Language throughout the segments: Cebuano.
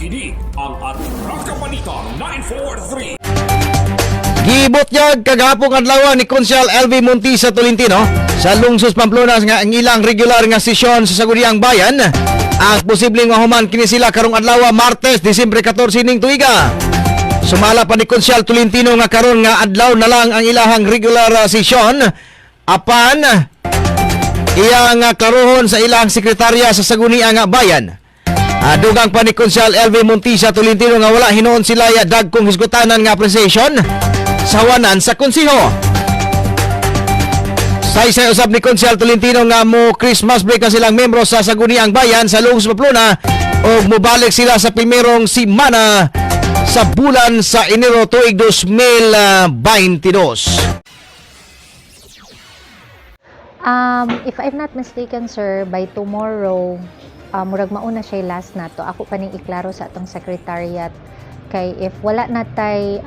Kini ang Atraka Balita 943. Gibutyag kagahapong adlaw ni Konsyal LV Montisa Tolentino sa Lungsod Pamplona nga ang ilang regular nga sesyon sa Sangguniang Bayan ang posibleng mahuman kini sila karong adlaw, Martes, Disyembre 14 ning tuiga. Sumala pa ni Konsyal Tolentino nga karon nga adlaw na lang ang ilahang regular sesyon apan iyang klarohon sa ilang sekretarya sa Sangguniang nga Bayan. Dugang pa ni Konsyal LV Montisa Tolentino nga wala hinuon sila ya dagkong hisgutanan nga appreciation sa hawanan sa konseho. Saysay usab ni Konsyal Tolentino nga mo Christmas break na silang membro sa Sangguniang Bayan sa Lungsod Pamplona ug mobalik sila sa primerong simana sa bulan sa Enero tuig 2022. If I'm not mistaken, sir, by tomorrow, murag mauna siya last na to. Ako pa ning iklaro sa atong secretariat kay if wala na tay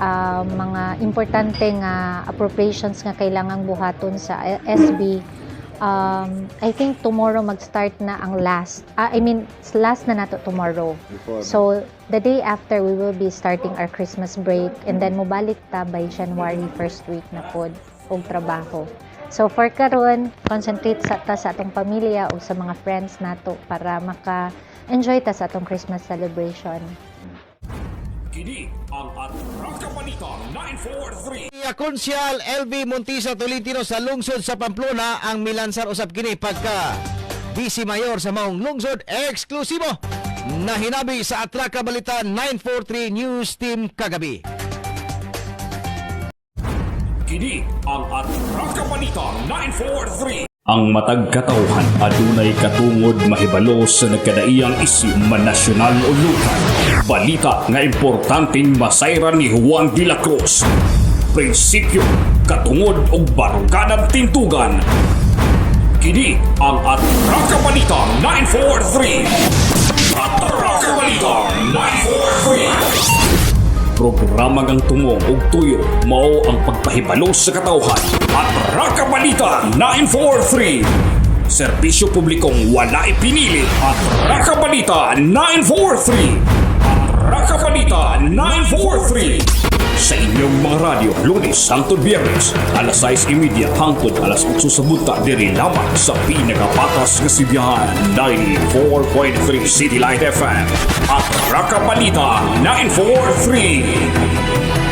mga importante nga appropriations nga kailangang buhaton sa SB, I think tomorrow mag-start na ang last. I mean, last na nato tomorrow. So, the day after, we will be starting our Christmas break and then mobalik ta by January first week na pod og trabaho. So for karon, concentrate sa ta sa atong pamilya o sa mga friends nato para maka-enjoy ta sa atong Christmas celebration. Kini ang Atraka Balita 943. Konsyal LV Montisa Tolentino sa lungsod sa Pamplona ang milansar usab kini pagka Vice Mayor sa maong lungsod, eksklusibo na hinabi sa Atraka Balita 943 News Team kagabi. Kini ang Atraka Balita 943. Ang matag katawhan adunay katungod mahibalo sa nagkadaiyang isyu, man nasyonal o lokal. Balita nga importanteng masayran ni Juan de la Cruz. Prinsipyo, katungod ug barukadang tintugan. Kini ang Atraka Balita 943. Atraka Balita 943. Programa ngang tungong ug tuyo mao ang pagpahibalo sa katawhan. Atraka Balita 943. Serbisyo publikong walay pinili. Atraka Balita 943. Atraka Balita 943. Sa inyong mga radyo, Lunes hangtod Biyernes, alas 6:30 hangtod alas 8 sa buntag, diri lamang sa pinakapatas nga sibihan, 94.3 City Light FM. Atraka Balita 943.